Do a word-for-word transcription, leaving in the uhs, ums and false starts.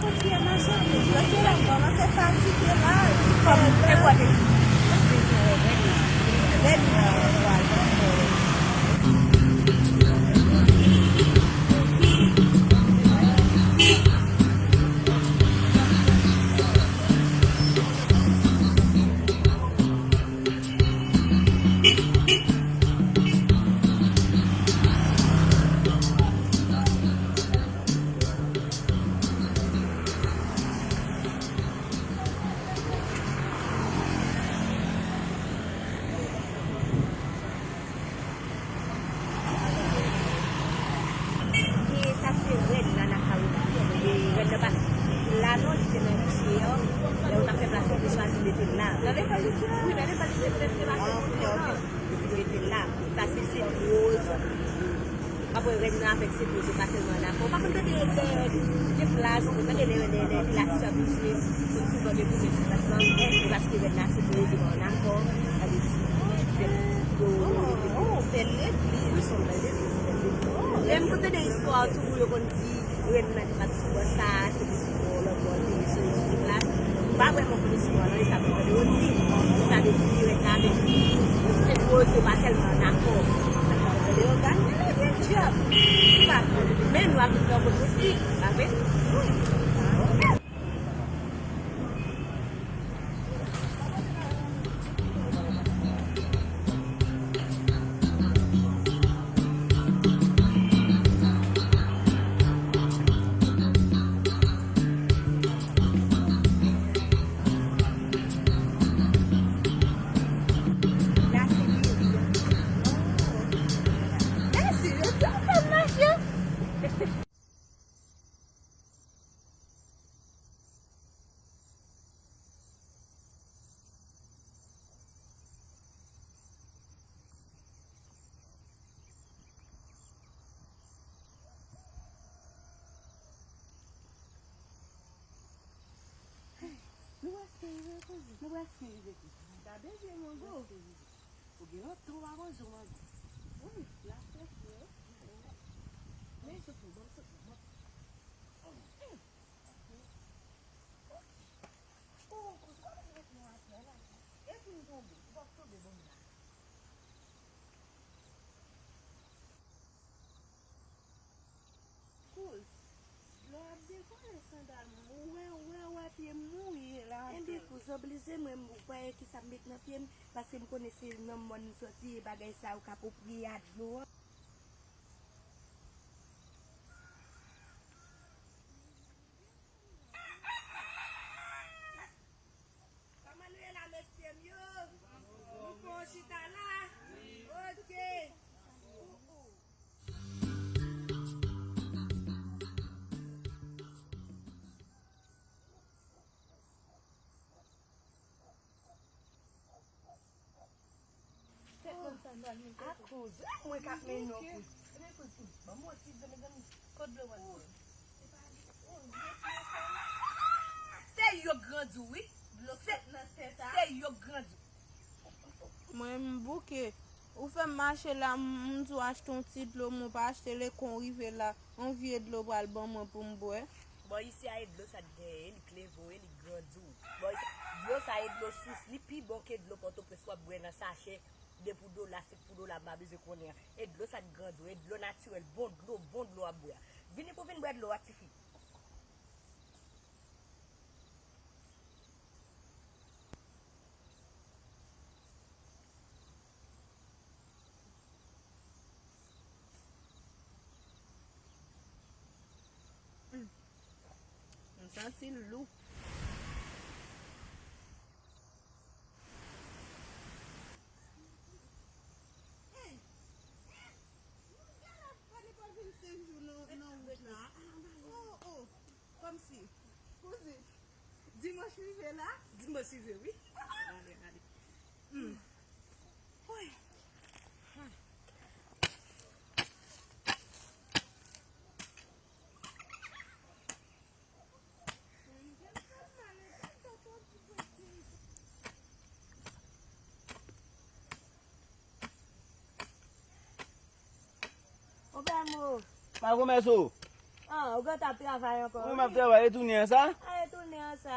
Kontinye mache plis, paske lè m kòmanse fatige la, fò m te kote. Mwen bezwen wè rèn nan. Rèn nan, vwala. E sa se rèn nan Nakarina. E rèn nan pa la non, li te nan lise an. Lè yo t ap fè plas, yo te chwazi mete l la. Nan lekòl lise an? Wi, nan lekòl lise an, yo te pase. Ah, ok, ok. Yo te mete l la. Sa se Sent Woz. Apre rèn nan avèk Sent Woz, yo pa tèlman dakò. Pa konn tande lè de plas, ou tande lè, lè, lè plas yo ap bouje, konn souvan gen pwoblèm sou plas lan, e paske rèn nan Sent Woz yo pa annakò, sa vle di, yo, yo, oh, bèl legliz. Wi, se yon bèl legliz, se bèl legliz. Lè m konn tande istwa tou, yo konn di, rèn nan te pati sou bò sa, se te sou bò lòt bò, te sou yon plas. M pa vrèman konn istwa lan, e sa m tande yo di. Sa vle di rèn nan avèk Sent Woz yo pa tèlman dakò. Sa m tande yo gade, men byen djab. M pa konn. Men nou ap viv nan kote osi, pa vre? Wi. Mèsi, yo di w fè m mache. Nou prèske rive, kouzen. Nou prèske rive, kouzen. Gade vye mango. Ou gen lontan w pa manje yon mango. Wi, l ap fè fre, wi. Men sot non, ban m sot non. Oh, kouzen, kòman se met nou atè la? E fin tonbe, ou p ap tonbe, ban m la. Kouz, dlo ap dekole sandal mwen. Ou wè, ou wè, ou wè pye m mouye la. Enben, kouz, oblije mwen, ou pa wè kisa m met nan pye m, paske m konnen se nan mòn m soti, e bagay sa yo k apwopriye a dlo an. Kòman nou ye la, mesye m yo? Nou pran yon chita la? Ok. Ou, ou. Tèt mwen sa mal mete. Akoz, e mwen k ap mennen w, kouz. Ebyen, kouz, kouz, ban m yon ti dlo, mezanmi. Kot dlo w ap bwè? Se yo k grandi w, wi. Dlo sot nan tè sa. Se yo k grandi w. Mwen, m bouke. Ou fè m mache la, m, m di w achte yon ti dlo, mwen pa achte l, e kon rive la, yon vye dlo pral ban mwen pou m bwè. Bò isi a, e dlo sa t genyen, li kleve w, e li grandi w. Bò isi a, dlo sa e dlo sous, li pi bon ke dlo Pòtoprens w ap bwè nan sachè, de pou dola, senk pou dola, m pa bezwen konnen an. E dlo sa t grandi w, e dlo natirèl, bon dlo, bon dlo w ap bwè a. Vini pou vin bwè dlo a, tifi. Mm. M santi l lou. Hey! Hey! Nou genlè pa li pa vin senk jou nan, nan wout la. Oh, oh! Kòmsi. Kouzen. Dimanch rive la? Dimanch rive, wi. Gade, gade. Hmm. Woy. Obamo. Pa konmès ou. Ah, ou gen tan ap travay ankò. Wi, m ap travay, e tounen an sa? A, e tounen an sa.